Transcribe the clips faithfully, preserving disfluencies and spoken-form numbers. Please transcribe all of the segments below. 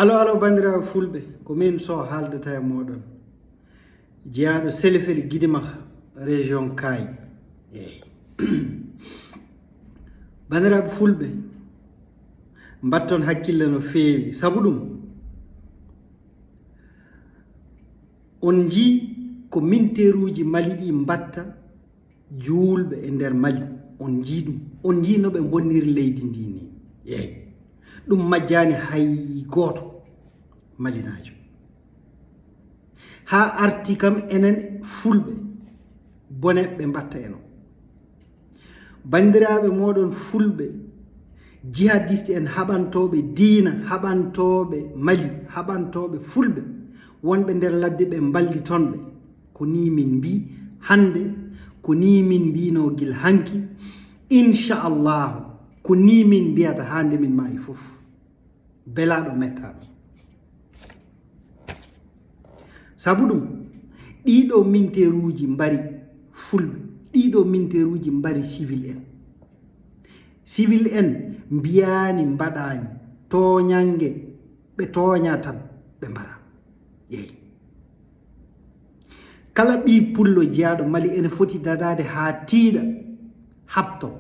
Alo, alo, banndiraaɓe fulɓe, ko min Sow haaldata e mooɗon. Jeyaaɗo Selefeli Gidimax, région Kaay. Eey. Banndiraaɓe fulɓe, mbatton hakkille no feewi. Sabu ɗum, on njii ko minteeruuji Mali ɗi mbatta juulɓe e nder Mali. On njii ɗum. On njii no ɓe mbonniri leydi ndi ni. Eey. Ɗum majjaani hay gooto Malinaajo. Haa arti kam enen fulɓe, bone ɓe mbatta en o. Banndiraaɓe mooɗon fulɓe, jihadiste en haɓantooɓe diina, haɓantooɓe Mali, haɓantooɓe fulɓe, wonɓe nder ladde ɓe mballiton ɓe. Ko nii min mbii hannde, ko nii min mbiinoo gila hanki. Inchallahu, ko nii min mbiyata haa nde min maayi fof. Belaaɗo mettaaɗo. Sabu ɗum, ɗiɗo minteeruuji mbari fulɓe, ɗiɗo minteeruuji mbari civil en. Civil en mbiyaani, mbaɗaani tooñannge, ɓe tooña tan, ɓe mbara. Eey. Kala ɓii pullo jeyaaɗo Mali ene foti dadaade haa tiiɗa, haɓto.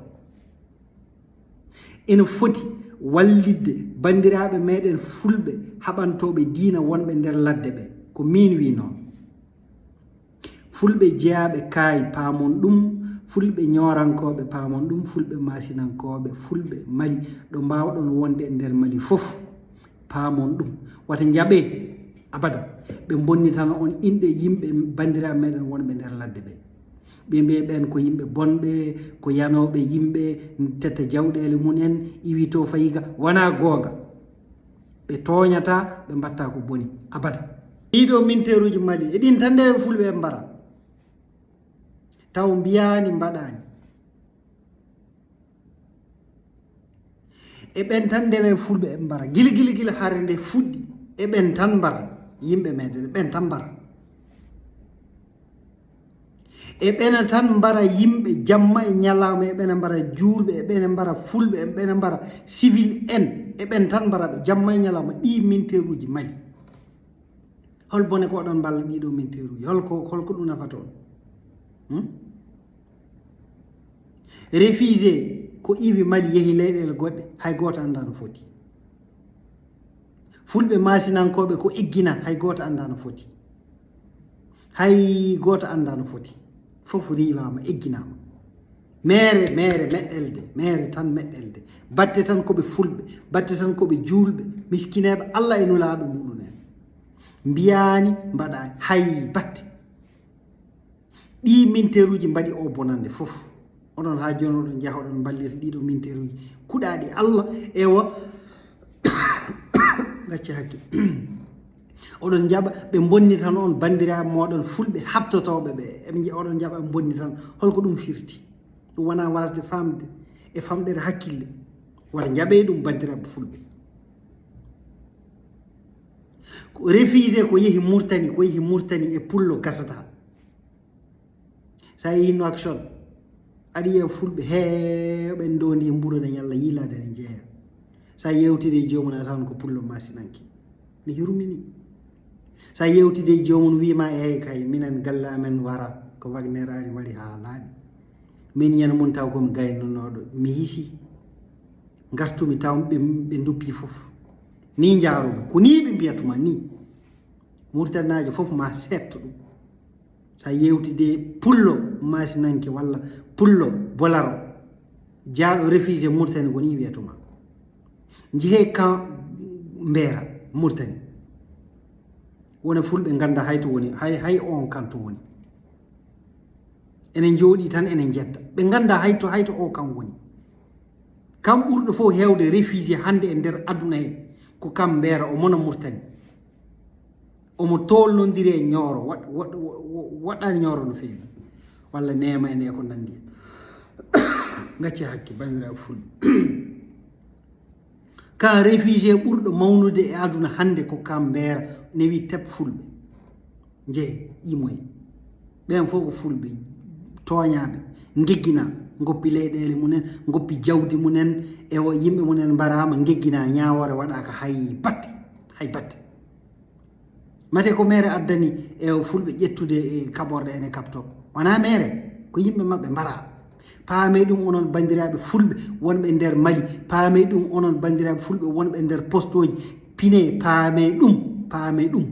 Ene foti wallitde banndiraaɓe meɗen fulɓe haɓantooɓe diina wonɓe nder ladde ɓe. Ko miin wi noon. Fulɓe jeyaaɓe Kaay paamon ɗum, fulɓe ñoorankooɓe paamon ɗum, fulɓe maasinankooɓe, fulɓe Mali, ɗo mbaawɗon wonde e nder Mali fof, paamon ɗum. Wata njaɓee abada ɓe mbonnitana on inɗe yimɓe banndiraaɓe meɗen wonɓe nder ladde ɓe. Ɓe mbiya ɓeen ko yimɓe bonɓe, ko yanooɓe yimɓe, tetta jawɗeele mum en, iwi to fayiga. Wonaa goonga. Ɓe tooñataa, ɓe mbaɗtaa ko boni abada. Ɗiɗo minteeruuji Mali, e ɗin tan nde fulɓe en mbara. Taw mbiyaani, mbaɗaani. E ɓen tan ndewe fulɓe e mbara. Gila, gila, gila hare nde fuɗɗi. E ɓen tan mbara. Yimɓe meɗen, e ɓen tan mbara. E ɓena tan mbara yimɓe jamma e ñalawma, e ɓena mbara juulɓe, e ɓena mbara fulɓe, e ɓena mbara civil en. E ɓen tan mbara ɓe jamma e ñalawma. Ɗi minteeruuji Mali. Hol bone ko oɗon mballa ɗiɗo minteeruuji? Hol ko, hol ko ɗum nafata on? Hmm? Réfugié ko iwi Mali yehi leyɗeele goɗɗe, hay gooto anndaa no foti. Fulɓe maasinankooɓe ko eggina, hay gooto anndaa no foti. Hay gooto anndaa no foti. Fof riiwaama, egginaama. Meere, meere meɗɗelde, meere tan meɗɗelde. Batte tan ko ɓe fulɓe, batte tan ko ɓe juulɓe, miskineeɓe Alla e Nulaaɗo muɗum en. Mbiyaani, mbaɗaani, hay batte. Ɗii minteeruuji mbaɗi oo bonannde fof. Onon haa jooni oɗon njaha, oɗon mballita ɗiɗo minteeruuji kuɗaaɗi Alla, ewa, ngacce hakke. Oɗon njaɓa ɓe mbonnitana on banndiraaɓe mooɗon fulɓe haɓtotooɓe ɓe. Eɓe nje-, oɗon njaɓa ɓe mbonnitana. Hol ko ɗum firti? Ɗum wonaa waasde faamde e famɗere hakkille. Wata njaɓee ɗum banndiraaɓe fulɓe. Ko réfugié ko yehi Murtani, ko yehi Murtani e pullo gasata. So a yehii Nouakchott, aɗa yiya fulɓe heewɓe ndoondi mburo ne ñalla yiilaade ne jeeya. So a yewtidii e joomum a tan ko pullo masinanke. Ne yurmini. So a yewtidii e joomum wiima, "Eey kay, minen galle amen wara, ko Wagner ari waɗi haa laaɓi. Min ñande mum taw ko mi gaynanooɗo, mi yisi. Ngartumi taw ɓe, ɓe nduppi fof." Nii njaarumi. Ko nii ɓe mbiyatuma nii. Muritaninaajo fof ma seetto ɗum. So a yewtidii pullo masinanke walla pullo bolaro, jaaɗo réfugié Murtani, ko nii wiyatuma. Njehee kan Mbeera, Murtani. Wona fulɓe ngannda hay to woni, hay, hay on kan to woni. Ene njooɗii tan, ene njedda. Ɓe ngannda hay to, hay to o kan woni. Kam ɓurɗo fof heewde réfugié hannde e nder aduna he, ko kam Mbeera, o mona Murtani. Omo toolnondiri e Ñooro, waɗ-, waɗ-, wa-, wa-, waɗɗaani Ñooro no feewi. Walla Neema en e ko nanndi en. Ngacce hakke, banndiraaɓe fulɓe. Ka réfugié ɓurɗo mawnude e aduna hannde ko kam Mbeera, ne wii tep fulɓe. Njee, ƴimoye. Ɓeen fof ko fulɓe tooñaaɓe, ngegginaa, ngoppi leyɗeele mum en, ngoppi jawdi mum en, e o yimɓe mum en mbaraama, ngegginaa, ñaawoore waɗaaka hay batte. Hay batte. Mate ko mere addani e fulɓe ƴettude e kaɓorɗe ene kaɓto? Wona mere, ko yimɓe maɓɓe mbara. Paame ɗum, onon banndiraaɓe fulɓe wonɓe nder Mali. Paame ɗum, onon banndiraaɓe fulɓe wonɓe nder postooji. Pine, paame ɗum, paame ɗum.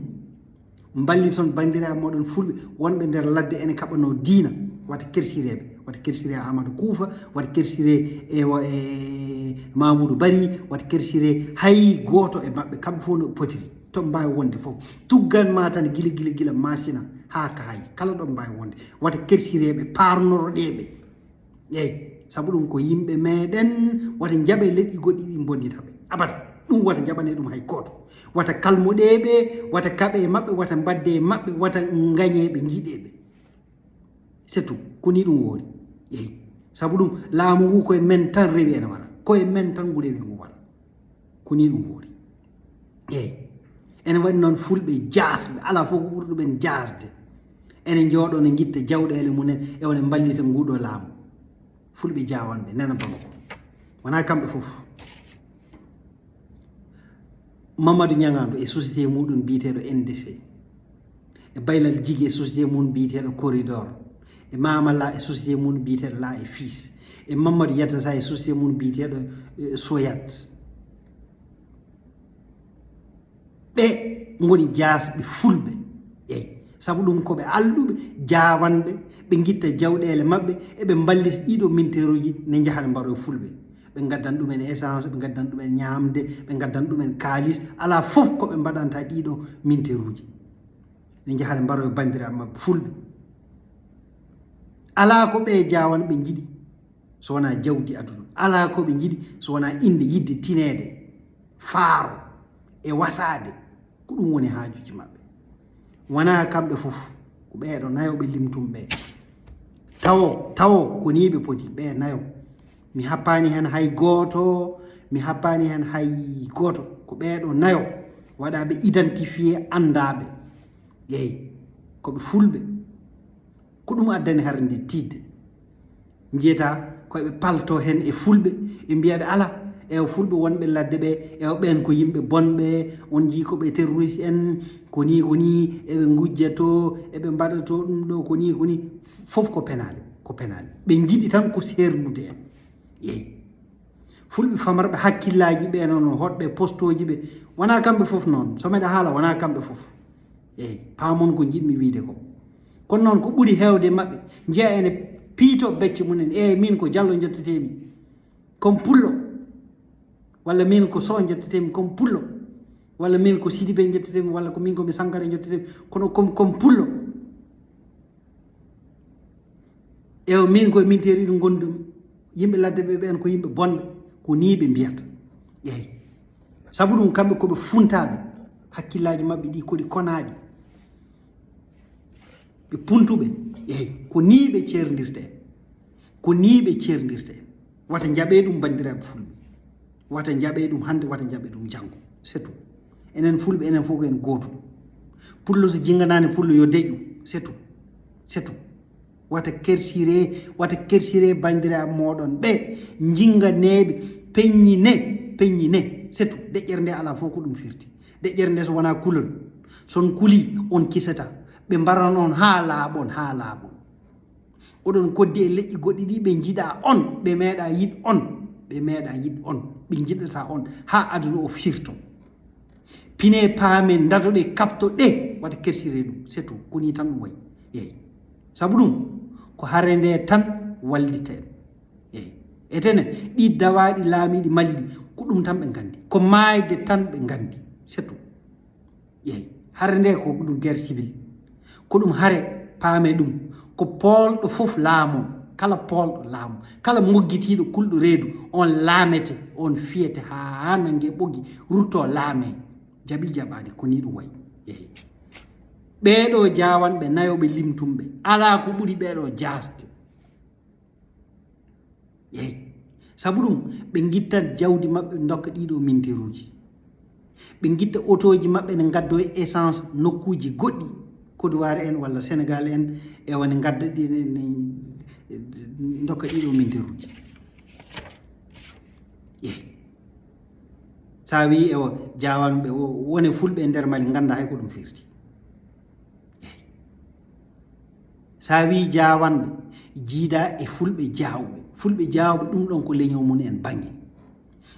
Mballiton banndiraaɓe moɗon fulɓe wonɓe nder ladde ene kaɓanoo diina. Wata kersiree ɓe. Wata kersiree Amadou Koufa, wata kersiree e, e Mamoudou Barry, wata kersiree hay gooto e maɓɓe. Kamɓe fof no potiri. To mbaawi wonde fof. Tuggan ma tan gila, gila, gila masina haa ka hay. Kala ɗo mbaawi wonde. Wata kersiree ɓe, paarnoroɗee ɓe. Eey, sabu ɗum ko yimɓe meɗen, wata njaɓe leƴƴi goɗɗi ɗi mbonnita ɓe. Abada, ɗum wata njaɓane ɗum hay gooto. Wata kalmoɗee ɓe, wata kaɓe maɓɓe, wata mbaddee maɓɓe, wata ngañee ɓe, njiɗee ɓe. C'est tout. Ko ni ɗum woori. Eey, sabu ɗum laamu ngu koye men tan rewi ene wara. Koye men tan ngu rewi ngu wara. Ko ni ɗum woori. Eey. Ene waɗi noon fulɓe jaasɓe, alaa fof ko ɓuri ɗumen jaasde. Ene njooɗo ne ngitta jawɗeele mumen, e one mballita nguɗo laamu. Fulɓe jaawanɓe, nana Bamako. Wonaa kamɓe fof. Mamadou Ñaŋandu e société muɗum biyeteeɗo N D C. E Baylal Jigi e société mum biyeteeɗo Corridor. E Mama La e société mum biyeteeɗo La e Fils. E Mamadou Yatasa e société mum biyeteeɗo, eh, Soyat. Ɓe ngoni jaasɓe fulɓe. Eey. Sabu ɗum ko ɓe alɗuɓe, jaawanɓe, ɓe ngitta jawɗeele maɓɓe, eɓe mballita ɗiɗo minteeruuji ne njaha ne mbaroya fulɓe. Ɓe ngaddan ɗumen essence, ɓe ngaddan ɗumen ñaamde, ɓe ngaddan ɗumen kaalis. Alaa fof ko ɓe mbaɗanta ɗiɗo minteeruuji. Ne njaha ne mbaroya banndiraaɓe maɓɓe fulɓe. Alaa ko ɓe jaawan ɓe njiɗi so wonaa jawdi aduna. Alaa ko ɓe njiɗi so wonaa innde, yiɗde tineede, faaro e wasaade. Ko ɗum woni haajuuji maɓɓe. Wonaa kamɓe fof, ko ɓeeɗo nayo ɓe limtum ɓe. Tawo, tawo ko nii ɓe poti, ɓe nayo. Mi happaani heen hay gooto, mi happaani heen hay gooto. Ko ɓeeɗo nayo waɗaaɓe identifié, anndaaɓe. Eey, ko ɓe fulɓe. Ko ɗum addani hare nde tiiɗde. Njiyata ko ɓe palto heen e fulɓe, ɓe mbiya ɓe, "Ala, ewa fulɓe wonɓe ladde ɓe, ewa ɓeen ko yimɓe bonɓe, on njii ko ɓe terroriste en, ko nii, ko nii, eɓe ngujja to, eɓe mbaɗa to ɗum ɗo, ko nii, ko nii." Fof ko penaale, ko penaale. Ɓe njiɗi tan ko seerndude en. Eey. Fulɓe famarɓe hakkillaaji ɓe noon, hoɗɓe postooji ɓe, wonaa kamɓe fof noon. So meɗa haala, wonaa kamɓe fof. Eey, paamon ko njiɗmi wiyde ko. Kono noon ko ɓuri heewde maɓɓe, njeya ene piito becce mum en, "Eey, min ko Jallo njettetee-mi, comme pullo." Walla "Min ko Soh njettetee-mi, comme pullo." Walla "Min ko Sidibé njettetee-mi," walla ko "Min ko mi Sankara njettetee-mi," kono comme, comme pullo. Ewa, min koye minteeri ɗum ngonndumi. Yimɓe ladde ɓe ɓeen ko yimɓe bonɓe. Ko nii ɓe mbiyata. Eey. Sabu ɗum, kamɓe ko ɓe funtaaɓe. Hakkillaaji maɓɓe ɗi ko ɗi konaaɗi. Ɓe puntuɓe. Eey. Ko nii ɓe ceerndirta en. Ko nii ɓe ceerndirta en. Wata njaɓee ɗum, banndiraaɓe fulɓe. Wata njaɓee ɗum hannde, wata njaɓee ɗum janngo. C'est tout. Enen fulɓe, enen fof ko en gootum. Pullo so jinnganaani pullo, yo deƴƴu. C'est tout. C'est tout. Wata kersiree, wata kersiree banndiraaɓe mooɗon ɓe njinganeeɓe, peññine, peññine. C'est tout. Deƴƴere nde alaa fof ko ɗum firti. Deƴƴere nde so wonaa kulol. So on kulii, on kisataa. Ɓe mbaran on haa laaɓon, haa laaɓon. Oɗon koddi e leƴƴi goɗɗi ɗi, ɓe njiɗaa on, ɓe meeɗaa yiɗ on, ɓe meeɗaa yiɗ on, ɓe njiɗataa on, haa aduna o firto. Pine, paame, ndadoɗe, kaɓtoɗe, wata kersiree ɗum, c'est tout, ko nii tan ɗum wayi. Eey. Sabu ɗum, ko hare nde tan wallita en. Eey. Etene, ɗi dawaaɗi laamiiɗi Mali ɗi, ko ɗum tan ɓe nganndi. Ko maayde tan ɓe nganndi, c'est tout. Eey, hare nde ko ɗum guerre civile. Ko ɗum hare, paame ɗum. Ko poolɗo fof laamo, kala poolɗo laamo, kala moggitiiɗo kulɗo reedu, on laamete, on fiyete haa nannge ɓoggi, rutto laame. Jaɓi jaɓaade, ko nii ɗum wayi. Eey. Ɓeeɗo jaawanɓe nayo ɓe limtumɓe, alaa ko ɓuri ɓeeɗo jaasde. Eey. Sabu ɗum, ɓe ngittat jawdi maɓɓe, ndokka ɗiɗo minteeruuji. Ɓe ngitta otooji maɓɓe, ne ngaddoo e essence nokkuuji goɗɗi, Côte d'Ivoire en walla Sénégal en, ewa, ne ngadda ɗi, ne, ne, ndokka ɗiɗo minteeruuji. Eey. So a wii e o jaawanɓe, wone fulɓe e nder Mali ngannda hay ko ɗum firti. Eey. So a wii jaawanɓe, jiida e fulɓe jaawɓe. Fulɓe jaawɓe, ɗum ɗon ko leñol mum en baŋŋe.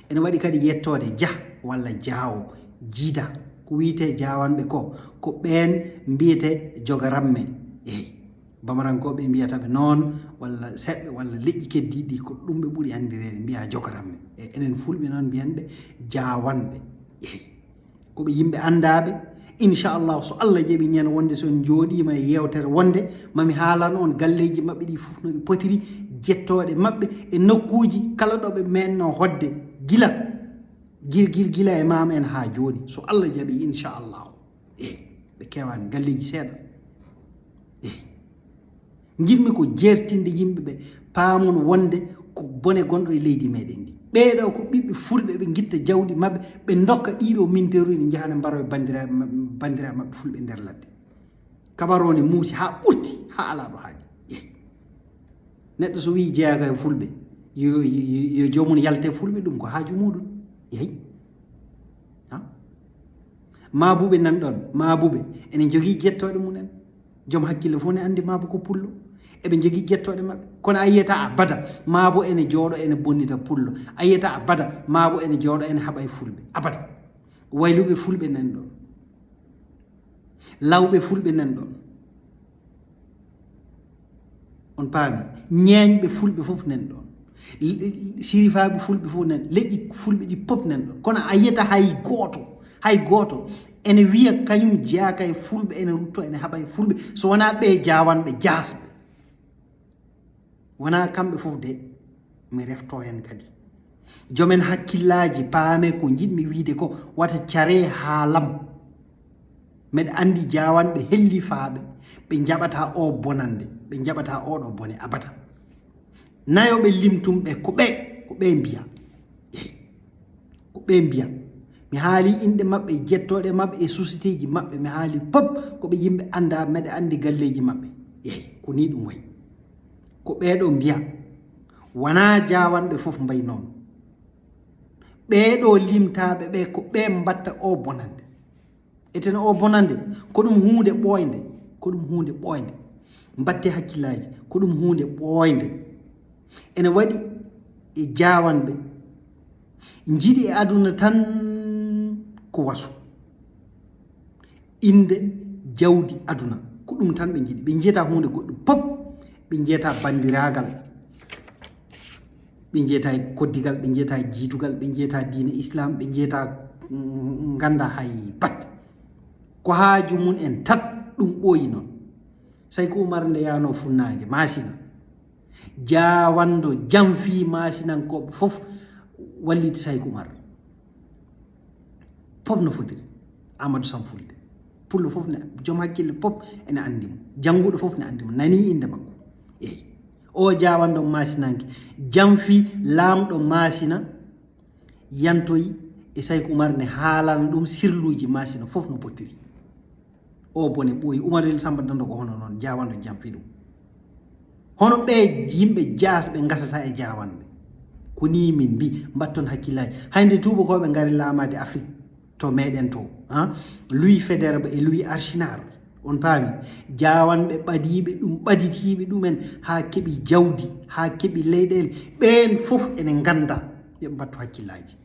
Ene waɗi kadi yettoode jah walla jaawo, jiida. Ko wiyetee jaawanɓe ko, ko ɓeen mbiyetee jogaramme. Eey. Bamarankooɓe mbiyata ɓe noon, walla seɓɓe, walla leƴƴi keddiiɗi, ko ɗum ɓe ɓuri anndireede, mbiya jogaramme. E enen fulɓe noon mbiyan ɓe jaawanɓe. Eey. Ko ɓe yimɓe anndaaɓe. Inchallah, so Allah jaɓi ñande wonde, so en njooɗiima e yeewtere wonde, mami haalan on galleeji maɓɓe ɗi fof no ɗi potiri, jettooɗe maɓɓe e nokkuuji kala ɗo ɓe meenno hoɗde gila, gil-, gil-, gila e maam en haa jooni. So Allah jaɓi, inchallah. Eey, ɓe keewaani, galleeji seeɗa. Eey. Njiɗmi ko jeertinde yimɓe ɓe, paamon wonde ko bone gonɗo e leydi meɗen ndi. Ɓee ɗo ko ɓiɓɓe fulɓe, ɓe ngitta jawdi maɓɓe, ɓe ndokka ɗiɗo minteeruuji, njaha ne mbaroya banndiraaɓe maɓɓe, banndiraaɓe maɓɓe fulɓe nder ladde. Kabaroo ne muusi haa ɓurti, haa alaa ɗo haaɗi. Eey. Neɗɗo so wii jeyaaka e fulɓe, yo, yo, yo, yo joomum yalte fulɓe, ɗum ko haaju muuɗum. Eey. Ha? Maabuɓe nan ɗon, maabuɓe ene njogii jettooɗe mum en. Joom hakkille fof ne anndi maabo ko pullo. Eɓe njogii jettooɗe maɓɓe. Kono a yiyata abada maabo ene jooɗo ene bonnita pullo. A yiyata abada maabo ene jooɗo ene haɓa e fulɓe. Abada. Wayluɓe fulɓe nan ɗon. Lawɓe fulɓe nan ɗon. On paami? Ñeeñɓe fulɓe fof nan ɗon. L-, l-, sirifaaɓe fulɓe fof nan, leƴƴi fulɓe ɗi pop nan ɗon. Kono a yiyata hay gooto, hay gooto ene wiya kañum jeyaaka e fulɓe, ene rutto, ene haɓa e fulɓe, so wonaa ɓe jaawanɓe jaasɓe. Wonaa kamɓe fof de, mi refto heen kadi. Jomen hakkillaaji, paame ko njiɗmi wiide ko, wata care haalam. Meɗa anndi jaawanɓe hellifaaɓe, ɓe njaɓata o bonande, ɓe njaɓata oɗo bone abada. Nayo ɓe limtum ɓe, ko ɓe, ko ɓe mbiya. Eey, ko ɓe mbiya. Mi haali inɗe maɓɓe, jettooɗe maɓɓe e sociétéji maɓɓe, mi haali pop ko ɓe yimɓe annda, meɗa anndi galleeji maɓɓe. Eey, ko nii ɗum wayi. Ko ɓee ɗo mbiya. Wonaa jaawanɓe fof mbayi noon. Ɓee ɗo limtaaɓe ɓe, ko ɓe mbatta o bonande. Eten o bonande, ko ɗum huunde ɓooynde, ko ɗum huunde ɓooynde. Mbatte hakkillaaji, ko ɗum huunde ɓooynde. Ene waɗi e jaawanɓe, njiɗi e aduna tan ko wasu. Innde, jawdi, aduna, ko ɗum tan ɓe njiɗi. Ɓe njiyata huunde goɗɗum pop, ɓe njiyata banndiraagal. Ɓe njiyata e koddigal, ɓe njiyata e jiitugal, ɓe njiyata diine Islam, ɓe njiyata, mm, ngannda hay bat. Ko haaju mum en tan ɗum ɓooyi noon. Sayku Umar nde yaano funnaange, Maasina. Jaawanɗo jamfii Maasinankooɓe fof walliti Sayku Umar. Pop no fotiri. Amadou Sam Fulde. Pullo fof ne, joom hakkille pop ene anndi mo. Jannguɗo fof ne anndi mo. Nanii innde makko. Eey. O jaawanɗo Maasinanke. Jamfii laamɗo Maasina, yantoyi e Sayku Umar ne haalana ɗum sirluuji Maasina fof no pottiri. O bone ɓooyi. Umar El Samba Dando ko hono noon, jaawanɗo jamfii ɗum. Hono ɓe yimɓe jaas ɓe ngasata e jaawanɓe. Ko nii min mbi, mbatton hakkillaaji. Hay nde tuubakooɓe ngari laamaade Afrik to meɗen to, ha? Louis Faidherbe e Louis Archinard, on paami? Jaawanɓe ɓadiiɓe ɗum, ɓaditiiɓe ɗumen haa keɓi jawdi, haa keɓi leyɗeele. Ɓeen fof ene ngannda. Yo ɓe mbattu hakkillaaji.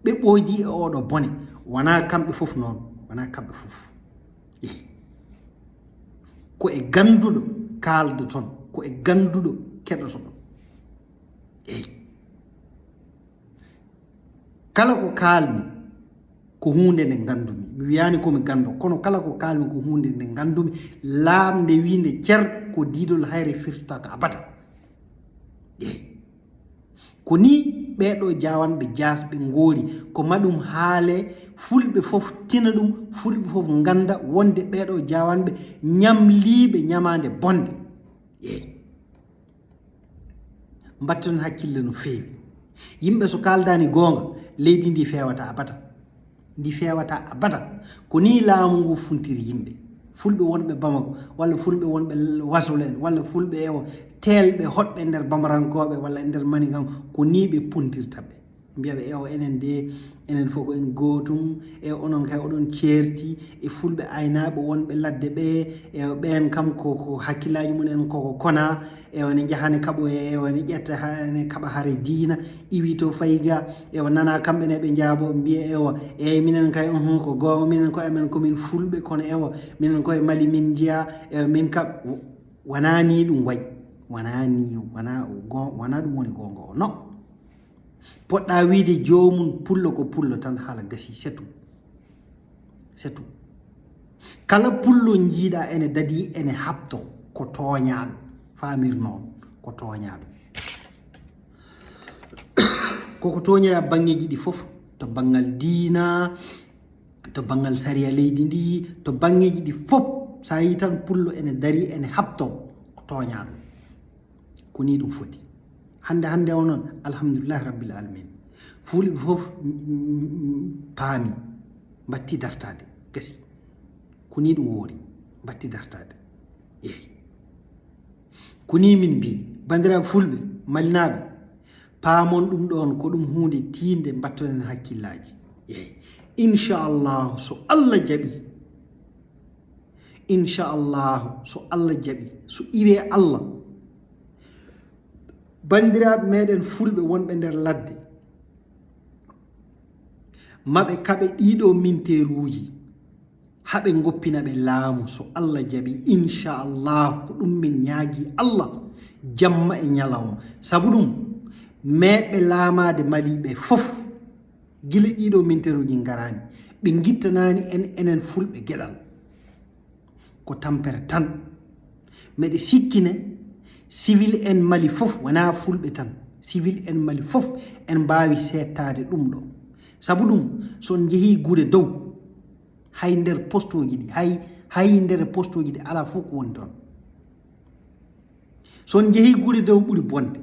Ɓe ɓooydi e oɗo bone. Wonaa kamɓe fof noon, wonaa kamɓe fof. Eey. Ko e gannduɗo kaaldoton, ko e gannduɗo keɗotoɗon. Eey. Kala ko kaalmi, ko huunde nde nganndumi. Mi wiyaani ko mi ganndo, kono kala ko kaalmi ko huunde nde nganndumi. Laamnde wiinde cer ko diidol, hayre firtata ko abada. Eey. Ko nii ɓee ɗoo jaawanɓe jaasɓe ngoori, ko maɗum haalee, fulɓe fof tina ɗum, fulɓe fof ngannda wonde ɓee ɗoo jaawanɓe ñamliiɓe ñamaande bonde. Eey. Mbatten hakkille no feewi. Yimɓe so kaaldaani goonga, leydi ndi feewata abada. Ndi feewata abada. Ko nii laamu ngu funtiri yimɓe. Fulɓe wonɓe Bamako, walla fulɓe wonɓe Wasolon, walla fulɓe e o teelɓe hoɗɓe nder Bamarankooɓe, walla nder Manikan, ko nii ɓe puntirta ɓe. Mbiya ɓe, ewo, enen de, enen fof ko en gootum, e onon kay oɗon ceerti e fulɓe aynaaɓe wonɓe ladde ɓe, e ɓeen kam ko, ko hakkillaaji mum en koko kona, ewo, ne njaha ne kaɓoya, ewo, ne ƴetta ha ne kaɓa hare diina, iwi to fayi ga, ewo, nana kamɓe ne ɓe njaabo, mbiya, ewo, eyi minen kay, uhum, ko goonga, minen ko amen ko min fulɓe, kono ewo, minen koye Mali min njiya, ewo, min kaɓ-, wona ni ɗum wayi, wona ni, wona go-, wona ɗum woni goonga o, non. Poɗɗa wiide joomum pullo ko pullo tan, haala gasi, c'est tout. C'est tout. Kala pullo njiiɗa ene dadi ene haɓto, ko tooñaaɗo. Faamir noon, ko tooñaaɗo. Koko tooñira banngeeji ɗi fof, to banngal diina, to banngal sariya leydi ndi, to banngeeji ɗi fof, so a yii tan pullo ene dari, ene haɓto, ko tooñaaɗo. Ko ni ɗum foti. Hannde, hannde o noon, alhamdulillahi rabbil alamin. Fulɓe fof, mm, mm, mm, paami, mbatti dartaade, gasi. Ko ni ɗum woori, mbatti dartaade. Yeey. Ko ni min mbi, banndiraaɓe fulɓe, malinaaɓe, paamon ɗum ɗoon, ko ɗum huunde tiinde, mbattoɗen hakkillaaji. Yeey. Inchallahu, so Allah jaɓi, inchallahu, so Allah jaɓi, so iwe Allah, banndiraaɓe meɗen fulɓe wonɓe nder ladde, maɓe kaɓe ɗiɗo minteeruuji, haɓe ngoppina ɓe laamu, so Allah jaɓi, inchallahu, ko ɗum min ñaagi Allah, jamma e ñalawma. Sabu ɗum, meɗɓe laamaade Mali ɓe fof, gila ɗiɗo minteeruuji ngaraani, ɓe ngittanaani en, enen fulɓe geɗal. Ko tampere tan. Meɗe sikkine, civil en Mali fof, wona fulɓe tan, civil en Mali fof, en mbaawi seettaade ɗum ɗo. Sabu ɗum, so on njehii gure dow, hay nder postoji ɗi, hay, hay nder postoji ɗi, alaa fof ko woni toon. So on njehii gure dow ɓuri bonde.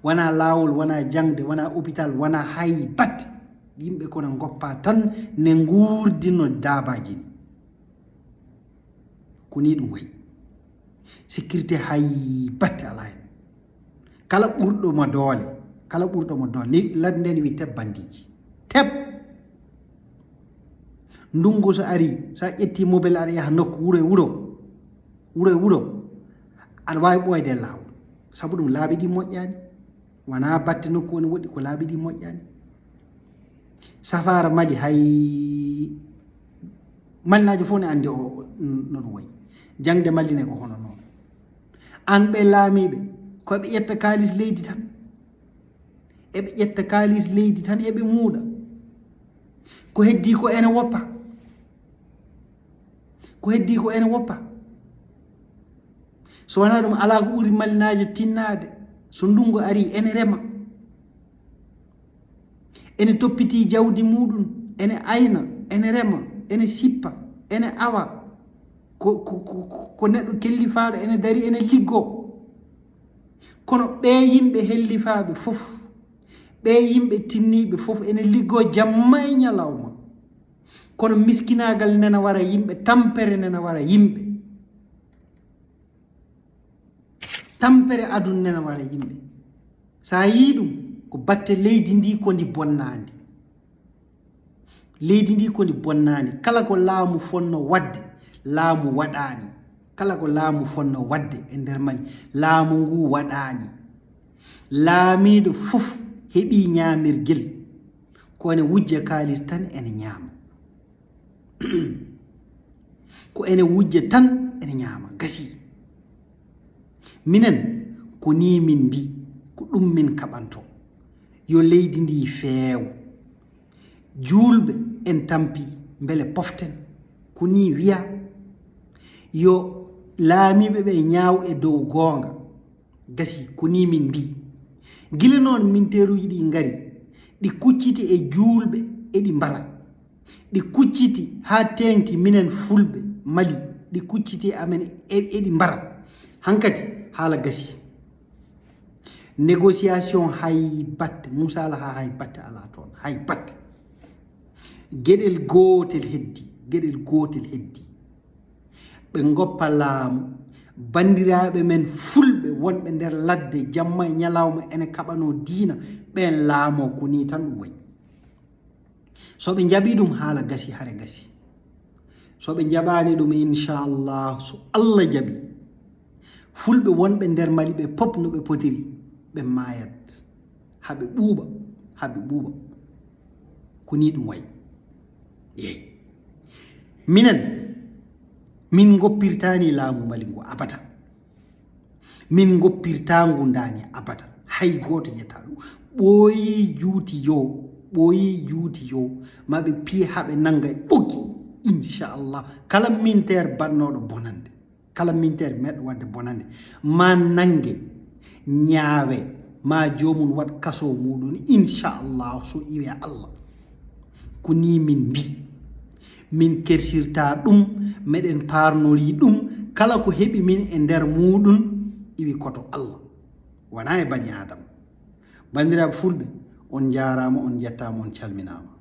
Wona laawol, wona jaŋde, wona hôpital, wona hay batte. Yimɓe kono ngoppa tan ne nguurdino daabaaji ni. Ko ni ɗum wayi. Sécurité hay batte alaa hen. Kala ɓurɗo mo doole, kala ɓurɗo mo doole, ni ladde nde ne wi teb bandiiji. Teb! Ndunngu so ari, so a ƴetti mobel aɗa yaha nokku wuro e wuro, wuro e wuro, aɗa waawi ɓooyde e laawol. Sabu ɗum laabi ɗi moƴƴaani. Wona batte nokku woni woɗɗi, ko laabi ɗi moƴƴaani. Safaara Mali hay Malinaajo fof ne anndi o, o, no ɗum wayi. Jaŋde Mali ne ko hono noon. Aan ɓe laamiiɓe, ko ɓe ƴetta kaalis leydi tan. Eɓe ƴetta kaalis leydi tan, eɓe muuɗa. Ko heddii ko ene woppa. Ko heddii ko ene woppa. So wonaa ɗum, alaa ko ɓuri Malinaajo tinnaade. So ndunngu arii, ene rema. Ene toppitii jawdi muuɗum, ene ayna, ene rema, ene sippa, ene awa. Ko, ko, ko, ko, ko neɗɗo kellifaaɗo, ene dari, ene liggoo. Kono ɓee yimɓe hellifaaɓe fof, ɓee yimɓe tinniiɓe fof, ene liggoo jamma e ñalawma. Kono miskinaagal nena wara yimɓe, tampere nena wara yimɓe. Tampere aduna nena wara yimɓe. So a yii ɗum, ko batte leydi ndi ko ndi bonnaandi. Leydi ndi ko ndi bonnaandi. Kala ko laamu fonno waɗde, laamu waɗaani. Kala ko laamu fonno waɗde e nder Mali, laamu ngu waɗaani. Laamiiɗo fof heɓii ñaamirgel. Ko ene wujja kaalis tan ene ñaama. Ko ene wujja tan ene ñaama. Gasii. Minen, ko nii min mbii, ko ɗum min kaɓantoo. Yo leydi ndi feew. Juulɓe en tampi, mbele poften. Ko nii wiyaa. Yo laamiiɓe ɓe ñaaw e dow goonga. Gasii, ko nii min mbii. Gila noon minteeruuji ɗi ngari, ɗi kucciti e juulɓe, eɗi mbara. Ɗi kucciti haa teeŋti minen fulɓe Mali, ɗi kucciti e amen, e, eɗi mbara. Hankadi, haala gasii. Négociation hay batte, musaalaha hay batte alaa toon, hay batte. Geɗel gootel heddii, geɗel gootel heddii. Ɓe ngoppa laamu. Banndiraaɓe men fulɓe wonɓe nder ladde, jamma e ñalawma ene kaɓanoo diina, ɓen laamoo. Ko nii tan ɗum wayi. So ɓe njaɓii ɗum, haala gasi, hare gasi. So ɓe njaɓaani ɗum, inchallah, so Allah jaɓii, fulɓe wonɓe nder Mali ɓe pop no ɓe potiri, ɓe maayat. Haɓe ɓuuɓa, haɓe ɓuuɓa. Ko nii ɗum wayi. Yeey. Minen, min ngoppirtaani laamu Mali ngu abada. Min ngoppirtaa ngu ndaani abada. Hay gooto yetta ɗum. Ɓooyi juuti yo, ɓooyi juuti yo. Ma ɓe piye haa ɓe nannga e ɓoggi. Inchallah. Kala minteer baɗnooɗo bonannde. Kala minteer meɗɗo waɗde bonannde. Ma nannge, ñaawe, ma joomum waɗ kaso muuɗum. Inchallah, so iwee Allah. Ko nii min mbii. Min kersirtaa ɗum, meɗen paarnorii ɗum. Kala ko heɓi min e nder muuɗum, iwi ko to Allah. Wanaa e bani Aadama. Banndiraaɓe fulɓe, on njaaraama, on njettaama, on calminaama.